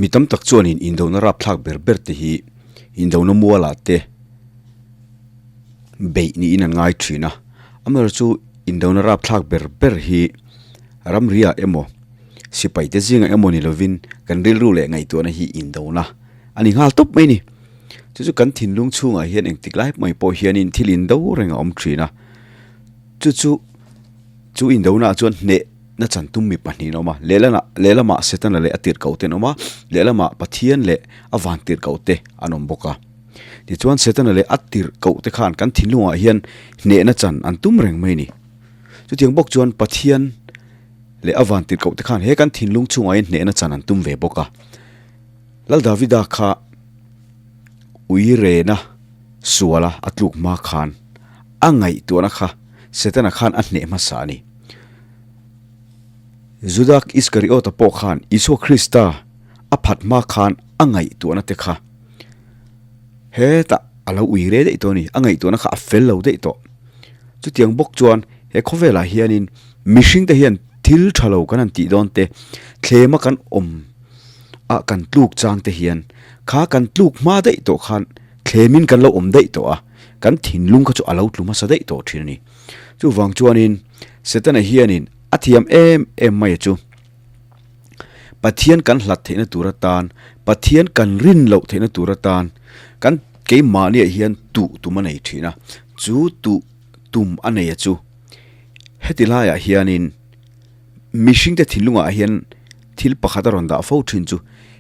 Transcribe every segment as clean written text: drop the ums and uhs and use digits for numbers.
Mi tam tak chuanin indona rapthlak ber ber te hi indona mualah te beih niin an ngai thin a, amaherawhchu indona rapthlak ber ber hi ramriah emaw sipai te zingah emaw ni lovin kan rilru leh ngaihtuahna hi indona a ni nghal tawp mai a ni. Chu chu kan thinlung chhungah hian engtik lai mai pawh hianin thil indo reng a awm thin a, chu chu chu indona ah chuan hneh na chan tum mi pahnih an awm a, lehlamah lehlamah Setana leh a tirhkoh te an awm a, lehlamah Pathian leh a van tirhkoh te an awm bawk a. Tichuan Setana leh a tirhkoh te khan kan thinlungah hian hnehna chan an tum reng mai a ni. Chutiang bawk chuan Pathian leh a van tirhkoh te khan he kan thinlung chhungah hian hnehna chan an tum ve bawk a. Lal Davida kha ui rena suala a tluk hma khan a ngaihtuahna kha Setana khan a hneh hmasa a ni. Juda Iskariota pawh khan Isua Krista a phat hma khan a ngaihtuahna te kha hetah a lo ui re daih tawh a ni, a ngaihtuahna kha a fel lo daih tawh. Chutiang bawk chuan he khawvelah hianin mihringte hian thil tha lo kan han tih dawn te, thlema kan awm a kan tluk chang te hian kha kan tluk hma daih tawh khan thlemin kan lo awm daih tawh a, kan thinlung kha chu a lo tlu hmasa daih tawh thin a ni. Chuvang chuanin Setana hianin a thiam em em mai a chu. Pathian kan hlat theihna tur atan, Pathian kan rin loh theihna tur atan kan keimahniah hian tuh tum a nei thin a, chu tuh tum a nei a chu heti laiah hianin mihringte thinlungah hian thil pakhat a rawn dah fo thin chu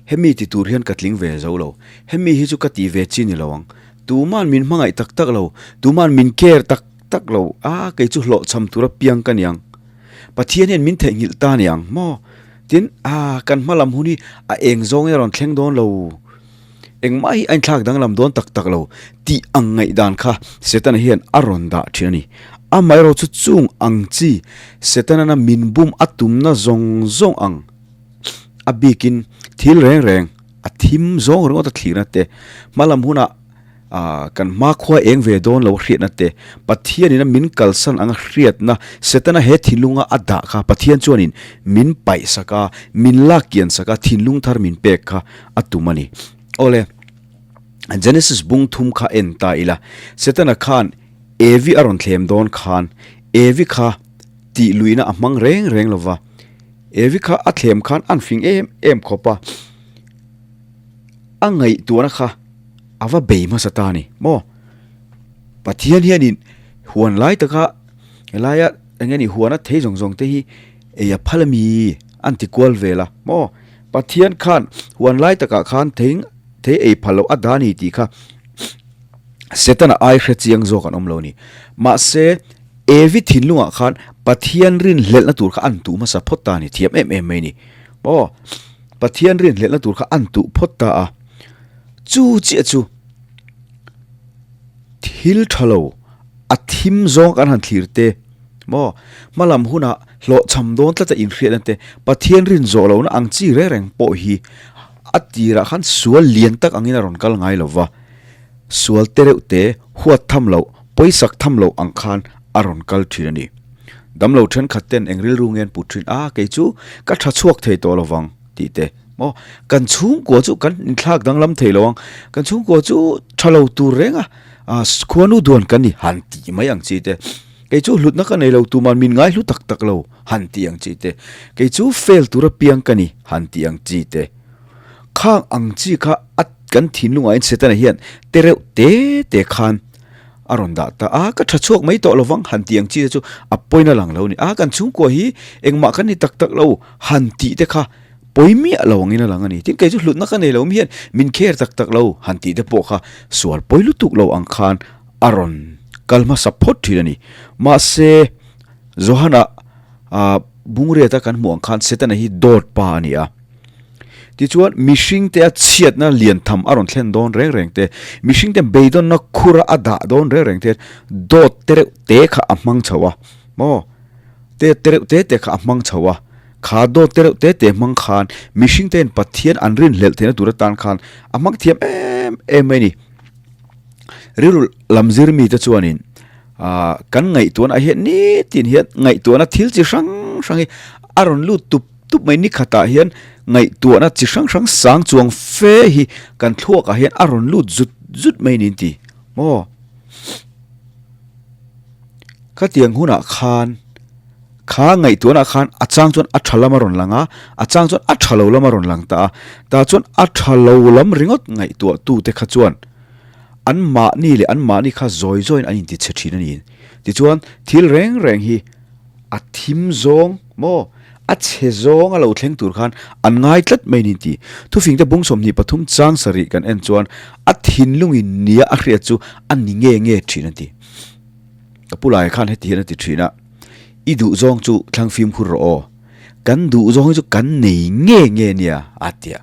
hemi ti tur hian ka tling ve zo lo, hemi hi chu ka tih ve chi ni lo ang, tuman min hmangaih tak tak lo, tuman min care tak tak lo, a kei chu hlawhchham tura piang ka niang. Pathian hian min theihnghilh ta niang maw? Tin, ah, kan hma lam hun hi a eng zawng in a rawn thleng dawn lo. Engmah hi a inthlak danglam dawn tak tak lo tih ang ngaihdan kha Setana hian a rawn dah thin a ni. Amaherawh chu chung ang chi Setana min bum a tumna zawng zawng ang a bikin thil reng reng a thim zawng ringawt a thlirna te hma lam hunah Ah, kan hmakhua eng ve dawn lo hriatna te, Pathianin a min kalsan anga hriatna, Setana he thinlunga a dah kha Pathian chuanin min paihsak a, min lak kiansak a, thinlung thar min pek kha a tum a ni. Awle, Genesis bung thum kha en ta ila, Setana khan Evi a rawn thlem dawn khan, Evi kha tih luihna a hmang reng reng lo va, Evi kha a thlem khan an fing em em khawp a, a ngaihtuahna kha a va bei hmasa ta a ni maw Pathian hianin huan lai taka helaia eng nge ni huana thei zawng zawng te hi ei a phal ami an ti kual vel a maw Pathian khan huan lai takah khan thei thei ei phal loh a dah a ni tih kha Setana ai hre chiang zawk an awm lo a ni mahse Evi thinlungah khan Pathian rinhlelhna tur kha an tuh hmasa phawt ta a ni thiam em em mai a ni maw. Pathian rinhlelhna tur kha an tuh phawt ta a, chu chiah chu thil tha lo a thim zawng kan han thlir te maw hmalam hunah hlawhchham dawn tlat a inhriatna te Pathian rin zawh lohna ang chi reng reng pawh hi a tirah khan sual lian tak angin a rawn kal ngai lo va, sual te reuh te huat tham loh pawisak tham loh ang khan a rawn kal thin a ni. Damlo thenkhat ten eng rilru nge an put thin a, kei chu ka tha chhuak thei tawh lovang tih te maw kan chhungkua chu kan inthlak danglam thei lo ang, kan chhungkua chu tha lo tur reng a, khuanu duan kan ni han tih mai ang chi te, kei chu hlutna ka nei lo tuman min ngai hlu tak tak lo han tih ang chi te, kei chu fail tur apiang ka ni han tih ang chi te, khang ang chi kha a kan thinlungah hian Setana hian te reuh te te khan A rawn dah ta a, ka tha chhuak mai tawh lovang han tih ang chi te chu a pawina lang lo a ni. A, kan chhungkua hi engmah kan ni tak tak lo han tih te kha pawi miah lo angin a lang a ni. Tin, kei chu hlutna ka nei lo mi hian min care tak tak lo han tih te pawh kha sual pawi lutuk lo ang khan a rawn kal hmasa phawt thin a ni. Mahse, Johana Bungriata kan hmuh ang khan Setana hi dawt pa a ni a. Tichuan, mihringte a chhiatna lian tham a rawn thlen dawn reng reng te, mihringte beidawnna khura a dah dawn reng reng te, dawt te reuh te kha a hmang chho a, maw? Te te reuh te te kha a hmang chho a, kha dawt te reuh te te hmang khan mihringte'n Pathian an rinhlelh theihna tur atan khan a hmang thiam em em mai a ni. Rilru lam zir mite chuanin ah kan ngaihtuahna ah hian nitin hian ngaihtuahna thil chi hrang hrang hi a rawn lut tup. tup mai. Ni khatah hian ngaihtuahna chi hrang hrang sang chuang fe hi kan thluakah hian a rawn lut zut zut mai niin ti maw? Khatiang hunah khan kha ngaihtuahna khan a chang chuan a tha lam a rawn lang a, a chang chuan a tha lo lam a rawn lang ta a. Tah chuan a tha lo lam ringawt ngaihtuah tute kha chuan an mahni leh an mahni kha zawi zawiin an inti chhe thin a ni. Tichuan thil reng reng hi a thim zawng maw a chhe zawng a lo thleng tur khan an ngai tlat mai a ni tih. Thufingte bung 23 chang sarih kan en chuan a thinlungin nia a hriat chu a ni nge nge thin a ti. Ka pu lai khan heti hian a ti thin a, I duh zawng chu thlang fimkhur rawh aw, kan duh zawng hi chu kan nei nge nge nia a ti a,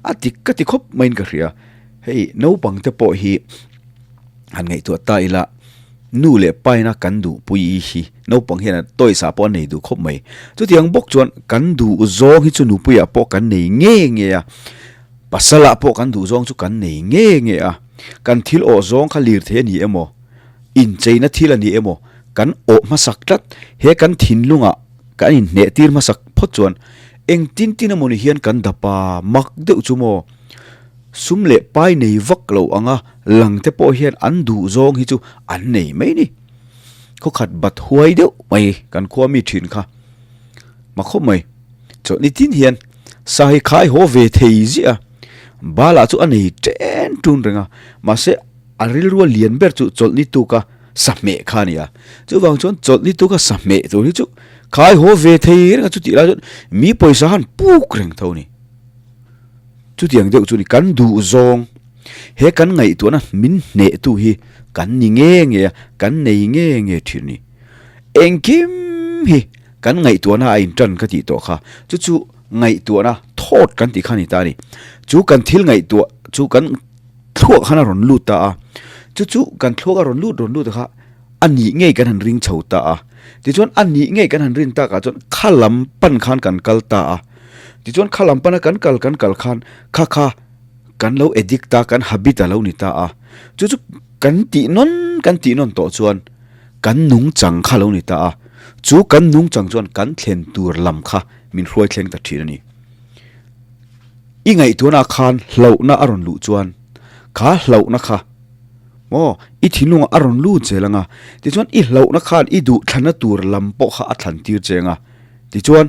a ti ka ti khawp maiin ka hria. Hei naupang te pawh hi han ngaihtuah ta ila, nu leh pa ina kan duh pui hi naupang hian toys ah pawh a nei duh khawp mai. Chutiang bawk chuan kan duh zawng hi chu nupuiah pawh kan nei nge nge a, pasalah pawh kan duh zawng chu kan nei nge nge a, kan thil awh zawng kha lir thei a ni emaw, Incheina thil a ni emaw, kan awh hmasak tlat, he kan thinlungah kan inhneh tir hmasak phawt chuan engtin tin emawni hian kan dap a, mak deuh chu maw? Sum leh pai nei vak lo anga lang te pawh hian an duh zawng hi chu an nei mai ni. Khawkhat bat huai deuh mai kan khua mi thin kha ma khawp mai. Chawlhni tin hian sa hi khai haw ve thei ziah a, bala chu a nei ṭen ṭun reng a, mahse, A rilrua lian ber chu chawlhni tuka sahmeh kha a ni a. Chuvang chuan chawlhni tuka sahmeh tur hi chu khai haw ve thei reng a, chutih lai chuan mi pawisa han puk reng tho a ni. Chutiang deuh chu ni kan duh zawng he kan ngaihtuahna min hnehtu hi kan ni nge nge a, kan nei nge nge thin a ni. Engkim hi kan ngaihtuahna a intan ka tih tawh kha, chu chu ngaihtuahna thought kan tih kha a ni ta a ni. Chu kan thil ngaihtuah chu kan. Thluak khan a rawn lut ta a, chu chu kan thluak a rawn lut rawn lut kha a nih ngei kan han ring chho ta a, tichuan a nih ngei kan han rin takah chuan kha lam pan khan kan kal ta a, tichuan kha lam pana kan kal kan kal khan kha kha kan lo addict ta kan habit a lo ni ta a, chu chu kan tih nawn kan tih nawn tawh chuan kan nungchang kha lo ni ta a, chu kan nungchang chuan kan thlen tur lam kha min hruai thleng ta thin a ni. I ngaihtuahna khan hlauhna a rawn luh chuan kha hlauhna kha maw i thinlungah a rawn lut zel ang a, tichuan i hlauhna khan i duhthlanna tur lam pawh kha a thlan tir che ang a, tichuan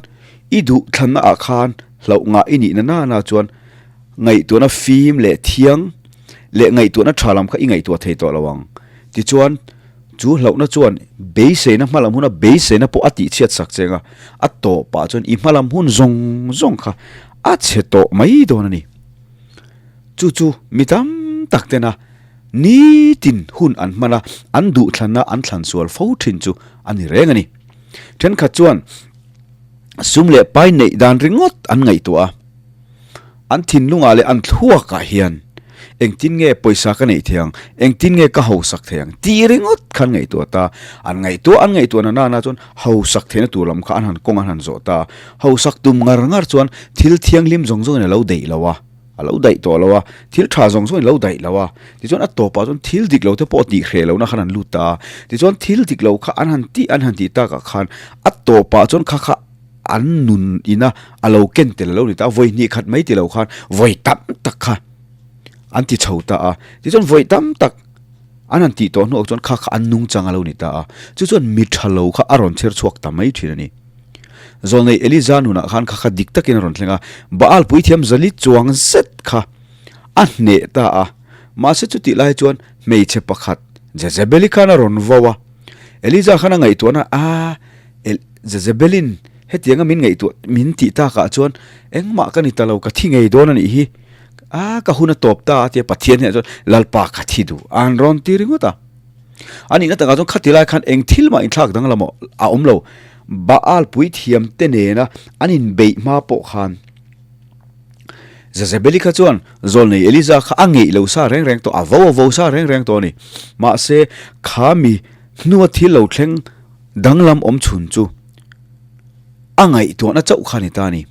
i duhthlanna ah khan hlauh ngah i nihna nana chuan ngaihtuahna fim leh thiang leh ngaihtuahna tha lam kha i ngaihtuah thei tawh lo ang, tichuan. Chu hlauhna chuan beiseina hmalam huna beiseina pawh a tihchhiat sak cheng a, a tawpah chuan i hmalam hun zawng zawng kha a chhe tawh mai dawn a ni. Chu chu mi tam tak tena nitin hun an hman a, an duhthlanna an thlan sual fo thin chu a ni reng a ni. Thenkhat chuan sum leh pai neih dan ringawt an ngaihtuah a. An thinlungah leh an thluakah hian engtin nge pawisa ka neih thei ang, engtin nge ka hausak thei ang tih ringawt khan ngaihtuah ta. An ngaihtuah an ngaihtuah na nana chuan hausak theihna tur lam kha an han kawng an han zawh ta. Hausak tum ngar ngar chuan thil thianghlim zawng zawngin a lo daih lo a, a lo daih tawh lo a, thil tha zawng zawngin a lo daih lo a. Tichuan a tawpah chuan thil dik lo te pawh tih hreh lohna khan an lut ta a. Tichuan thil dik lo kha an han tih an han tih takah khan a tawpah chuan kha kha An nun ina a lo ken tel a lo ni ta a, vawi hnih khat mai ti lo khan vawi tam tak kha an ti chho ta a. Tichuan vawi tam tak an han tih tawh hnuah chuan kha kha an nungchang a lo ni ta a. Chu chuan mi tha lo kha a rawn chher chhuak ta mai thin a ni. Zawlnei Eliza nunah khan kha kha dik takin a rawn thleng a, Baal puithiam zali chuang zet kha a hneh ta a. Mahse chutih lai chuan hmeichhe pakhat Jezebeli khan a rawn vo a. Eliza khan a ngaihtuahna a. Jezebelin hetianga min ngaihtuah min tih takah chuan engmah ka ni ta lo, ka thi ngei dawn a nih hi. A, ka hun a tawp ta a tia Pathian hnenah chuan Lalpa ka thi duh a han rawn ti ringawt a. A nihna takah chuan khati lai khan eng thil mah inthlak danglam a awm lo. Baal puithiam te nena an inbeih hma pawh khan Jezebeli kha chuan zawlnei Eliza kha a ngeih lo sa reng reng tawh, a vo a vo sa reng reng tawh a ni. Mahse, kha mi hnua thil lo thleng Danglam awm chhun chu a ngaihtuahna chauh kha a ni ta a ni.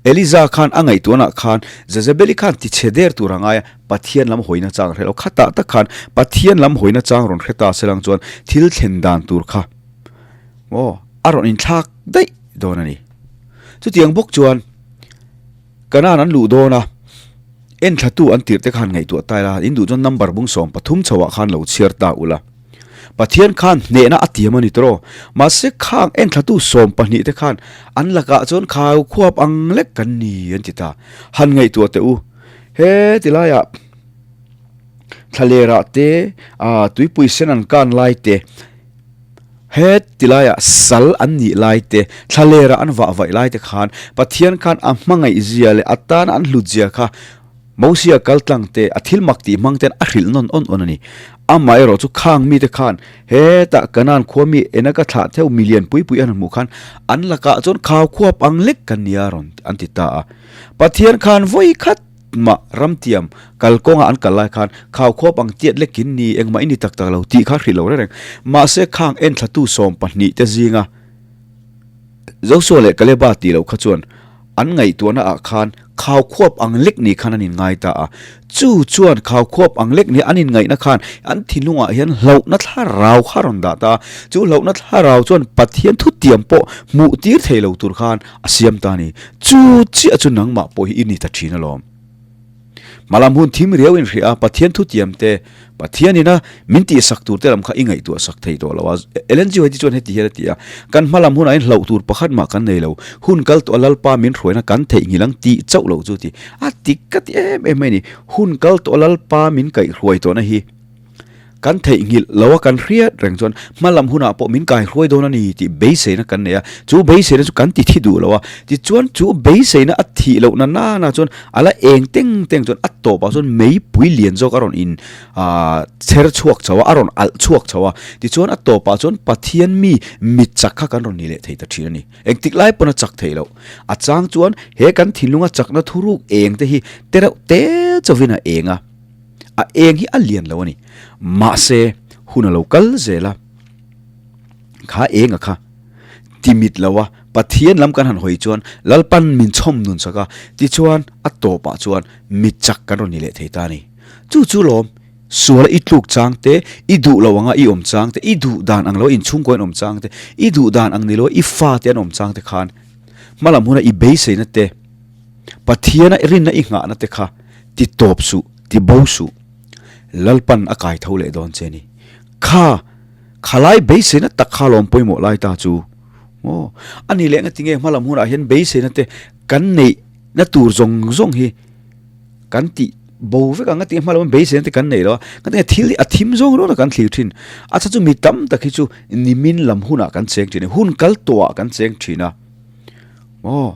Eliza khan a ngaihtuahnaah khan Jezebeli khan tichhe der tur a ngai a, Pathian lam hawina chang a hre lo. Khatah tak khan Pathian lam hawina chang rawn hre ta se lang chuan thil thlen dan tur kha maw a rawn inthlak daih dawn a ni. Chutiang bawk chuan Kanaan an luh dawn a, enthlatu an tirh te khan ngaihtuah ta ila, in duh chuan number bung 13 chhoah khan lo chhiar ta ula. Pathian khan hnehna a tiam a ni tawh. Mahse khang enthlatu 12 te khan an lakah chuan khau khuap ang lek kan ni an ti ta. Han ngaihtuah teh u. He ti laiah thlalerah te, tuipui sen an kan lai te, He tilaiah sal an nih lai te, thlalera an vah vaih lai te khan Pathian khan a hmangaih zia leh a tana an hlut zia kha Mosia kal tlang te, a thil mak tih hmang ten a hrilh nawn awn awn a ni. Amaherawh chu khang mite khan hetah Kanaan khua mi Enaka thlah theuh milian pui pui an han hmuh khan an lakah chuan khau khuap ang lek kan nia rawn an ti ta a. Pathian khan vawi khat Mah ramtiam kal kawnga an kal lai khan khau khuap ang tiat lekin ni engmah i ni tak tak lo tih kha hrih lo reng reng. Mahse khang enthlatu 12 te zinga Joshua leh Kaleba tih loh kha chuan an ngaihtuahna ah khan khau khuap ang lek ni khan an inngai ta a. Chu chuan khau khuap ang lek ni an inngaihna khan an thinlungah hian hlauhna thlarau kha a rawn dah ta a. Chu hlauhna thlarau chuan Pathian thutiam pawh hmuh tir thei lo tur khan A siam ta ni. Chu chiah chu nangmah pawh hi i ni ta thin alawm. Hmalam hun thim riau in hria a, Pathian thutiam te, Pathian ina min tihsak tur te lam kha i ngaihtuah sak thei tawh lo a. Ellen G. White chuan heti hian a ti a, Kan hmalam hunah hian hlauh tur pakhat mah kan nei lo. Hun kal tawh a Lalpa min hruaina kan theihnghilh ang tih chauh loh chu ti. A tik ka ti em em mai ni. Hun kal tawh a Lalpa min kaihhruai tawhna hi. Kan theihnghilh lo a kan hriat reng chuan hmalam hunah pawh min kai hruai dawn a ni tih beiseina kan nei a, chu beiseina chu kan ti thi duh lo a, tichuan chu beiseina a thih loh na nana chuan a la eng teng teng chuan a tawpah chuan meipui lian zawk a rawn in ah chher chhuak chho a, a rawn alh chhuak chho a, tichuan a tawpah chuan Pathian mi mit chak kha kan rawn ni leh thei ta thin a ni. Engtik lai pawn a chak theih loh. A chang chuan he kan thinlunga chakna thuruk eng te hi tereuh te chauhin a eng a. A eng hi a lian lo a ni. Mahse, hun a lo kal zel a. Kha eng a kha timit lo a, Pathian lam kan han hawi chuan Lalpan min chhawm nun sak a, tichuan a tawpah chuan mit chak kan rawn ni leh thei ta a ni. Chu chu lawm, suala i tluk chang te, i duh lo anga i awm chang te, i duh dan ang lo a inchhungkaw an awm chang te, i duh dan ang ni lo a i fate an awm chang te khan hmalam huna i beiseina te, Pathiana i rinna i nghahna te kha ti tawp suh, ti bo suh. Lalpan a kai tho leh dawn che ni. Kha, khalai beiseina tak kha lawm pawimawh lai ta chu. Aw, a ni leh nga tinge hmalam hunah hian beiseina te kan neih na tur zawng zawng hi kan tih bo vek ang a tinge hmalam beiseina te kan nei lo a. Ka tinge thil hi a thim zawng rawng a kan thlir thin. A chhan chu mi tam tak hi chu nimin lam hunah kan cheng thin a, hun kal tawhah kan cheng thin a. Aw.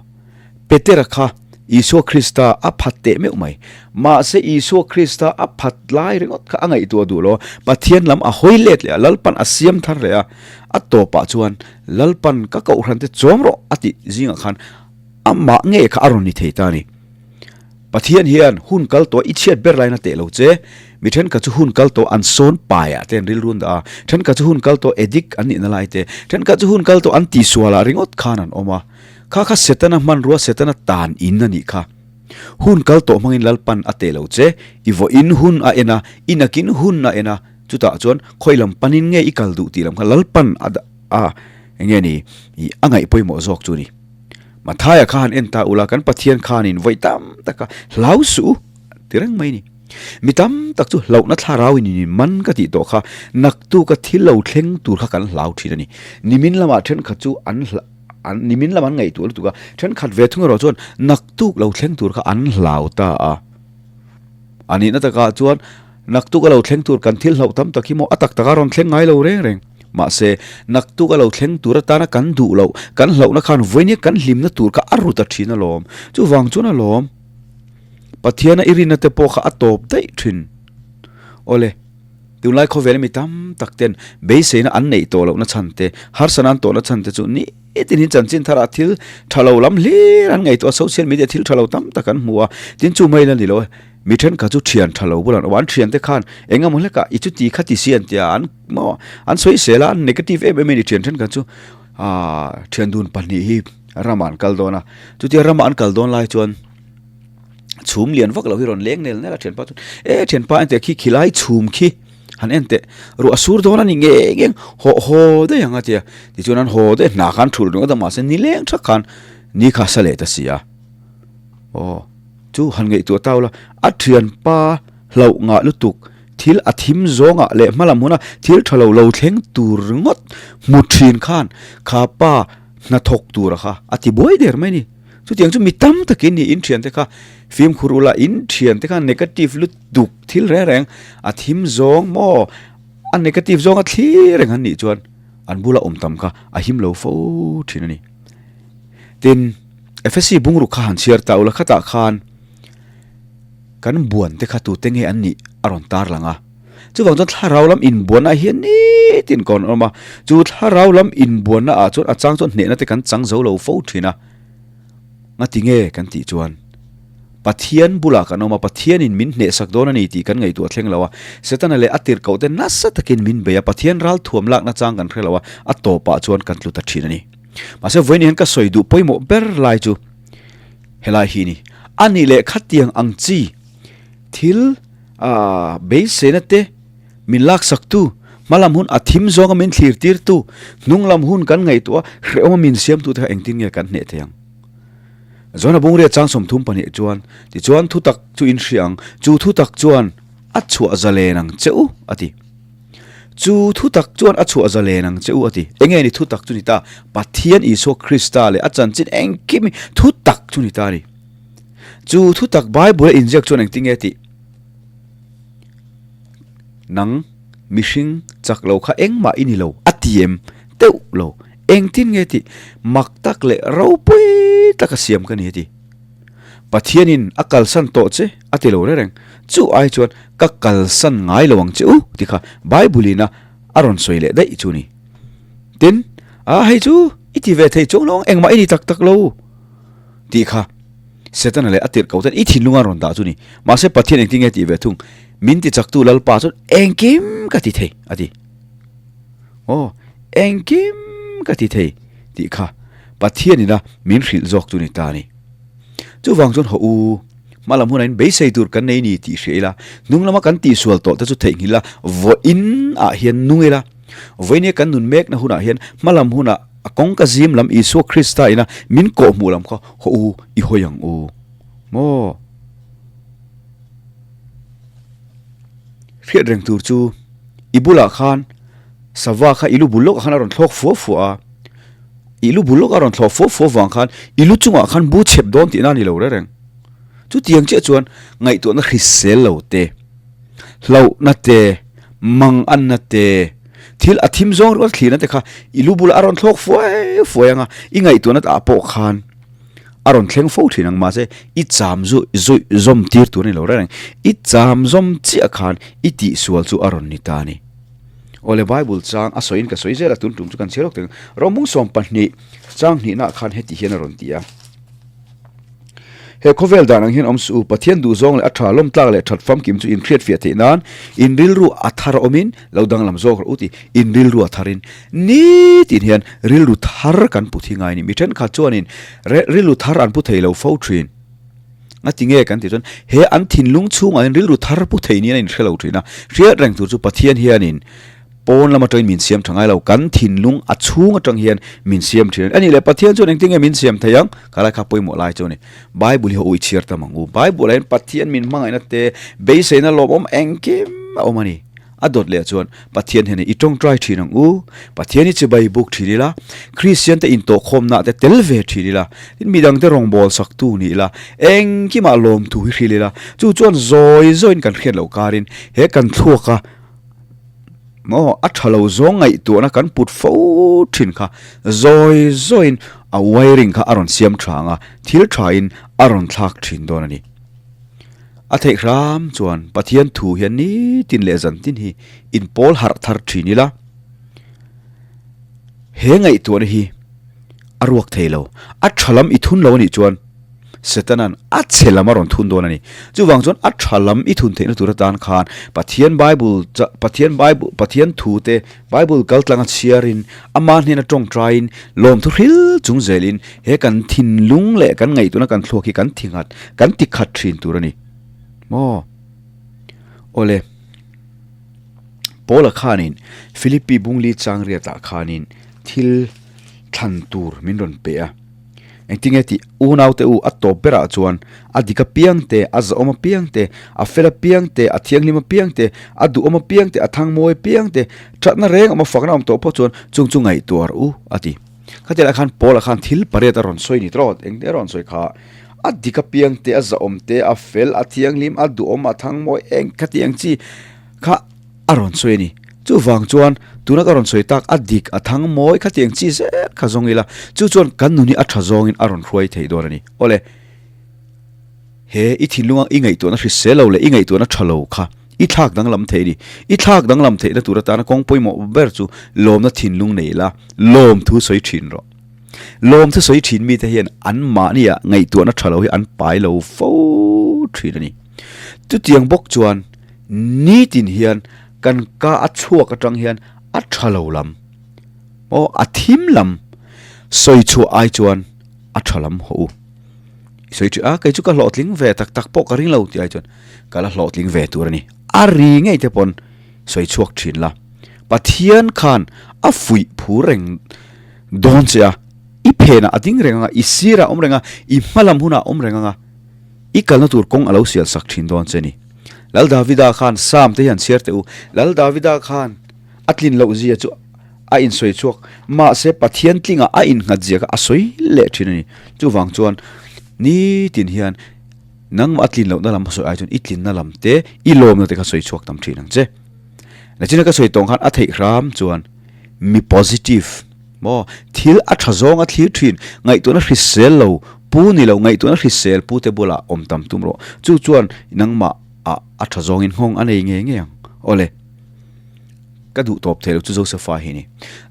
Petera kha Isua Krista a phat teh meuh mai. Mahse Isua Krista a phat lai ringawt kha a ngaihtuah duh lo a, Pathian lam a hawi let leh a, Lalpan a siam thar leh a, a tawpah chuan Lalpan ka kohhran te chawm rawh a tih zingah khan amah nge kha a rawn ni thei ta a ni. Pathian hian hun kal tawh i chhiat ber lain a teh lo che, mi thenkhat chu hun kal tawh an sawn paiah te an rilru an dah a, thenkhat chu hun kal tawh addict an nihna lai te, thenkhat chu hun kal tawh an tihsualah ringawt khan an awm a. Kha kha Setana hmanrua Setana tan in a nih kha. Hun kal tawh hmangin Lalpan a teh lo che, i vawiin hun a en a, i nakin hun a en a, chutah chuan khawi lam panin nge i kal duh tih lam kha Lalpan a a eng nge ni i a ngaih pawimawh zawk chu a ni. Mathaia kha han en ta ula kan Pathian khanin vawi tam taka hlau suh u ti reng mai a ni. Mi tam tak chu hlauhna thlarau in in man ka tih tawh kha naktuka thil lo thleng tur kha kan hlau thin a ni. Nimin lamah thenkhat chu an hla. An nimin lam an ngaihtuah lutuk a, thenkhat ve thung erawh chuan naktuk lo thleng tur kha an hlau ta a. A nihna takah chuan naktuk a lo thleng tur kan thil hlauh tam tak hi maw a tak taka rawn thleng ngai lo reng reng. Mahse, naktuk a lo thleng tur atana kan duh loh, kan hlauhna khan vawinia kan hlimna tur kha a ru ta thin alawm. Chuvang chuan alawm Pathiana i rinna te pawh kha a tawp daih thin. Awle. Tunlai khawvela mi tam tak ten beiseina an neih tawh lohna chhan te, harsana an tawhna chhan te chu nitin hi chanchin tharah thil tha lo lam hlir an ngaihtuah a, social media thil tha lo tam tak an hmu a, tin chu mai la ni lo e, mi thenkhat chu thian tha lo bulah an awm a, an thian te khan eng emaw hlekah i chuti kha ti si an tia an maw an sawisel a, an negative em em a ni thian thenkhat chu aah thian dun pahnih hi ramah an kal dawn a, chutia ramah an kal dawn lai chuan. Chhum lian vak lo hi rawn leng nel nel a thianpa chuan e thianpa en teh khi khilai chhum khi han en teh ruah sur dawn a ni ngei ngei hawh haw daih ang a tia tichuan an haw daih hna khan thulh ringawt a mahse nileng thak khan. Ni kha sa leh ta si a. Aw, chu han ngaihtuah tau la, a thianpa hlauh ngah lutuk, thil a thim zawngah leh hmalam huna thil tha lo lo thleng tur ringawt hmu thin khan kha pa hnathawk tura kha a ti buai der mai a ni. Chutiang chu mi tam takin ni in thiante kha fimkhur ula, in thiante kha negative lutuk thil reng reng a thim zawng maw a negative zawnga thlir reng an nih chuan an bula awm tam kha a him lo fo thin a ni. Tin, Efesi bungruk kha han chhiar ta ula khatah khan kan buan te kha tute nge an nih a rawn tar lang a. Chuvang chuan thlarau lam inbuanna ah hian nitin ka rawn awm a, chu thlarau lam inbuanna ah chuan a chang chuan hnehna te kan chang zo lo fo thin a. Ngati nge kan tih chuan Pathian bulah kan awm a, Pathianin min hnehsak dawn a ni tih kan ngaihtuah thleng lo a, Setana leh a tirhkoh te nasa takin min bei a, Pathian ral thuam lakna chang kan hre lo a, a tawpah chuan kan tlu ta thin a ni. Mahse vawiin hian ka sawi duh pawimawh ber lai chu helai hi a ni. A nih leh khatiang ang chi thil aah beiseina te min laksaktu, hmalam hun a thim zawnga min thlirtirtu, hnunglam hun kan ngaihtuah a, hrehawma min siamtu te kha engtin nge kan hneh thei ang? Johana Bungria chang 32 chuan, Tichuan thutak chu in hria ang, chu thutak chuan a chhuah zalen ang che u, a ti. Chu thutak chuan a chhuah zalen ang che u, a ti. Enge ni thutak chu ni ta? Pathian Isua Krista leh a chanchin engkim hi thutak chu ni ta a ni. Chu thutak Bible a inziak chuan engtin nge tih? Nang mihring chak lo kha engmah i ni lo, a ti em? Teuh lo. Engtin nge tih? Mak tak leh ropui taka siam ka ni a ti. Pathianin a kalsan tawh che a ti lo reng reng. Chu ai chuan ka kalsan ngai lo ang che u ti kha Bible-in a a rawn sawi leh daih chu ni. Tin, a hei chu i ti ve thei chuang lo ang, engmah i ni tak tak lo tih kha Setana leh a tirhkoh ten i thinlunga rawn dah chu ni. Mahse Pathian engtin nge tih ve thung? Min ti chaktu Lalpa chuan engkim ka ti thei a ti. Aw, engkim ka ti thei tih kha Pathianina min hrilh zawk chu ni ta a ni. Chuvang chuan haw u, hmalam hunah in beisei tur kan nei ni tih hria ila, hnung lama kan tihsual tawh te chu theihnghilh ila, vawiin ah hian nung ila, vawiin kan nun mekna hunah hian hmalam hunah a kawngka zim lam Isua Krista ina min kawhhmuh lam kha haw u i hawi ang u maw? Hriat reng tur chu i bulah khan sava kha i lu bul lawkah khan a rawn thlawk fua fua a, i lu bul lawkah a rawn thlawh fua fua vang khan i lu chungah khan bu chhep dawn tihna a ni lo reng reng. Chutiang chiah chuan ngaihtuahna hrisel lo te, hlauhna te, manganna te, thil a thim zawng ringawt thlirna te kha i lu bulah a rawn thlawk fuai fuai ang a, i ngaihtuahna ah pawh khan a rawn thleng fo thin ang mahse i cham zu zui zawm tir tur a ni lo reng reng. I cham zawm chiah khan i tihsual chu a rawn ni ta a ni. Awle Bible chang a sawiin ka sawi zel a tun tum chu kan chhiar lawk teh ang. Rawmung 12 chang hnihnaah khan heti hian a rawn ti a. He khawvel dan ang hian awm suh u, Pathian duhzawng leh a tha lawmtlak leh that famkim chu inhriatfiah theih nan in rilru a thar awmin lo danglam zawk rawh u ti. In rilru a tharin nitin hian rilru thar kan pu thi ngai a ni. Mi thenkhat chuanin rilru thar an pu thei lo fo thin. A ti nge kan tih chuan he an thinlung chhungah hian rilru thar pu thei niin a inhre lo thin a. Hriat reng tur chu Pathian hianin pawn lam atangin min siam tha ngai lo, kan thinlung a chhung atang hian min siam thin a ni. A nih leh Pathian chuan engtin nge min siam thei ang? Kha lai kha pawimawh lai chu a ni. Bible hi a ui chhiar tam ang u. Bible ah hian Pathian min hmangaihna te, beiseina lawmawm engkim a awm a ni. A dawt leh chuan Pathian hian i tawngtai thin ang u, Pathian hi chibai buk thin ila, Kristian te intawhkhawmna te tel ve thin ila, tin midang te rawngbâwl saktu ni ila, engkimah lawmthu hi hril ila, chu chuan zawi zawiin kan hriat loh karin he kan thluaka maw a tha lo zawng ngaihtuahna kan put fo thin kha zawi zawiin a wiring kha a rawn siam tha ang a, thil thain a rawn thlak thin dawn a ni. A theih hram chuan Pathian thu hian nitin leh zantin hi inpawl harh thar thin ila, he ngaihtuahna hi a ruak thei lo. A tha lam i thun lo a nih chuan Setana'n a chhe lam a rawn thun dawn a ni. Chuvang chuan a tha lam i thun theihna tur atan khan Pathian Bible Pathian Bible Pathian thu te Bible kaltlanga chhiarin ama hnena tawngtaiin lawmthu hril chung zelin he kan thinlung leh kan ngaihtuahna kan thluak hi kan thinghat kan ti khat thin tur a ni maw? Awle, Paula khanin Philippi Bungli Changriatah khanin thil thlan tur min rawn pe a. Engtinge tih unaute u a tawp berah chuan a dik apiang te, a zahawm apiang te, a fel apiang te, a thianghlim apiang te, a duhawm apiang te, a thangmawi apiang te, thatna reng awm a fakna awm tawh pawh chuan chung chu ngaihtuah rawh u, a ti. Khatiang lah khan Paula khan thil pariat a rawn sawi ni tawt, engte a rawn sawi kha? A dik apiang te, a zahawm te, a fel, a thianghlim, a duhawm, a thangmawi eng khatiang chi kha a rawn sawi a ni. Chuvang chuan tuna ka rawn sawi tak a dik, a thang mawi khatiang chi zel kha zawng ila, chu chuan kan nun hi a tha zawngin a rawn hruai thei dawn a ni. Awle, he i thinlunga i ngaihtuahna hrisel lo leh i ngaihtuahna tha lo kha i thlak danglam thei a ni. I thlak danglam theihna tur atana kawng pawimawh ber chu lawmna thinlung nei la, lawm thu sawi thin rawh. Lawm thu sawi thin mite hian anmahnia ngaihtuahna tha lo hi an pai lo fo thin a ni. Chutiang bawk chuan Nitin hian kan ka a chhuak atang hian a tha lo lam aw a thim lam sawi chhuah ai chuan a tha lam haw u. I sawi tih a kei chu ka hlawhtling ve tak tak pawh ka ring lo tih ai chuan ka la hlawhtling ve tur a ni. A ri ngei te pawn sawi chhuak thin la. Pathian khan a fuih phur reng dawn che a, i phenah a ding reng ang a, i sirah a awm reng a, i hma lam hunah a awm reng ang a. I kalna tur kawng a lo sial sak thin dawn che ni. Lal Davida khan Psalm te hian chhiar teh u. Lal Davida khan a tlin loh zia chu a insawi chhuak, mahse Pathian tlingah a innghat zia kha a sawi leh thin a ni. Chuvang chuan nitin hian nangmah a tlin lohna lam a sawi ai chuan i tlinna lam te, i lawmna te kha sawi chhuak tam thin ang che. Nachina ka sawi tawng khan a theih hram chuan mi positive maw thil a tha zawng a thlir thin, ngaihtuahna hrisel lo pu ni lo, ngaihtuahna hrisel pu te bulah awm tam tum rawh. Chu chuan nangmah ah a tha zawngin nghawng a nei ngei ngei ang. Awle, ka duh tawp thei lo chu Josepha hi ni.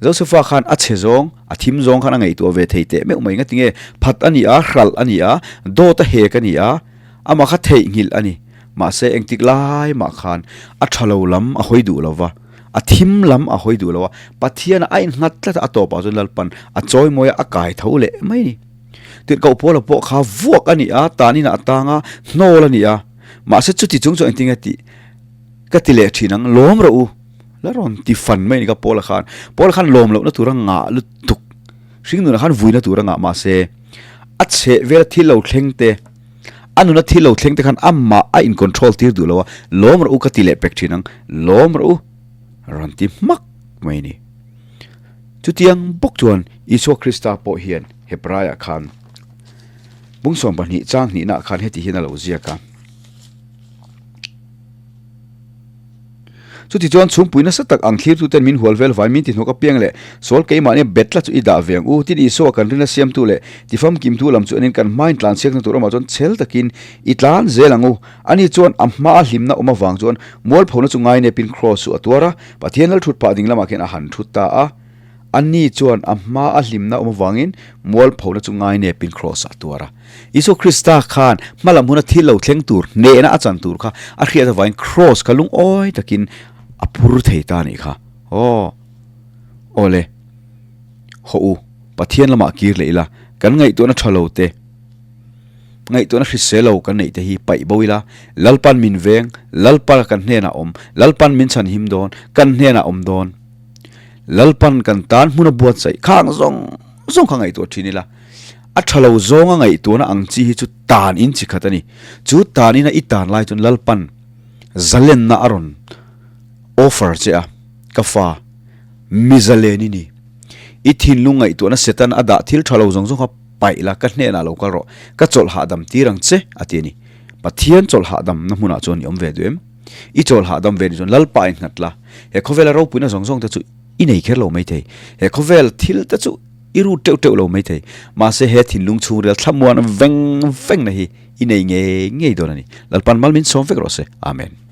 Josepha khan a chhe zawng, a thim zawng khan a ngaihtuah ve thei teh meuh mai. Ngatinge phat a ni a, hralh a ni a, dawt a hek a ni a, amah kha theihnghilh a ni. Mahse engtik lai mah khan a tha lo lam a hawi duh lo va. A thim lam a hawi duh lo a, Pathianah a innghat tlat a, a tawpah chuan Lalpan a chawimawi a, a kai tho leh mai a ni. Tirhkoh Paula pawh kha vuak a ni a, tanin a tang a, hnawl a ni a, mahse chuti chung chuan engtin nge tih ka ti leh thin ang, lawm rawh u, la rawn ti fan mai a ni ka Paula khan. Paula khan lawm lohna tur a ngah lutuk, hringnunah khan vuina tur a ngah mahse a chheh vela thil lo thleng te, A nuna thil lo thleng te khan amah a in control tir duh lo a, lawm rawh u ka ti leh pek thin ang, lawm rawh u rawn ti hmak mai a ni. Chutiang bawk chuan Isua Krista pawh hian Hebraiah khan bung 12 chang hnihnaah khan heti hian a lo ziak a. Chutichuan chhungpui nasa tak ang thlirtuten min hual vel vai min tihnawk apiang leh sual keimahnia bet tlat chu i dah ve ang u. Tin, Isua kan rinna siamtu leh tifamkimtu lam chu enin kan hmain tlanchhiakna tur awmah chuan chhel takin i tlan zel ang u. Ani chuan a hmaa hlimna awm avang chuan mualphona chu ngainepin kraws chu a tuar a, Pathian lal thut phah ding lamah khian a han thut ta a. Ani chuan a hma a hlimna awm avangin mualphona chu ngainepin kraws a tuar a. Isua Krista khan hmalam huna thil lo thleng tur, hnehna a chan tur kha a hriat avangin kraws kha lungawi takin a phur thei ta a nih kha. Aw, awle, hawh u, Pathian lamah kir leh ila, kan ngaihtuahna tha lo te, ngaihtuahna hrisel lo kan neih te hi paih bo ila, Lalpan min veng, Lalpa kan hnenah awm, Lalpan min chhanhim dawn, kan hnenah awm dawn. Lalpan kan tan hmun a buatsaih khang zawng zawng kha ngaihtuah thin ila, a tha lo zawnga ngaihtuahna ang chi hi chu tan in chi khat a ni. Chu tan ina i tan lai chuan Lalpan zalenna a rawn offer che a, ka fa, mi zalen i ni. I thinlung ngaihtuahna Satan a dah thil tha lo zawng zawng kha paih la, ka hnenah lo kal rawh, ka chawlh hahdam tir ang che, a ti a ni. Pathian chawlh hahdamna hmunah chuan i awm ve duh em? I chawl hahdam ve ni chuan Lalpa in nghat la, he khawvela ropuina zawng zawng te chu i nei kher lo maithei, he khawvel thil te chu i rut teuh teuh lo maithei, mahse he thinlung chhungril thlamuan veng vengna hi i nei ngei ngei dawn a ni. Lalpan mal min sawm vek rawh se. Amen.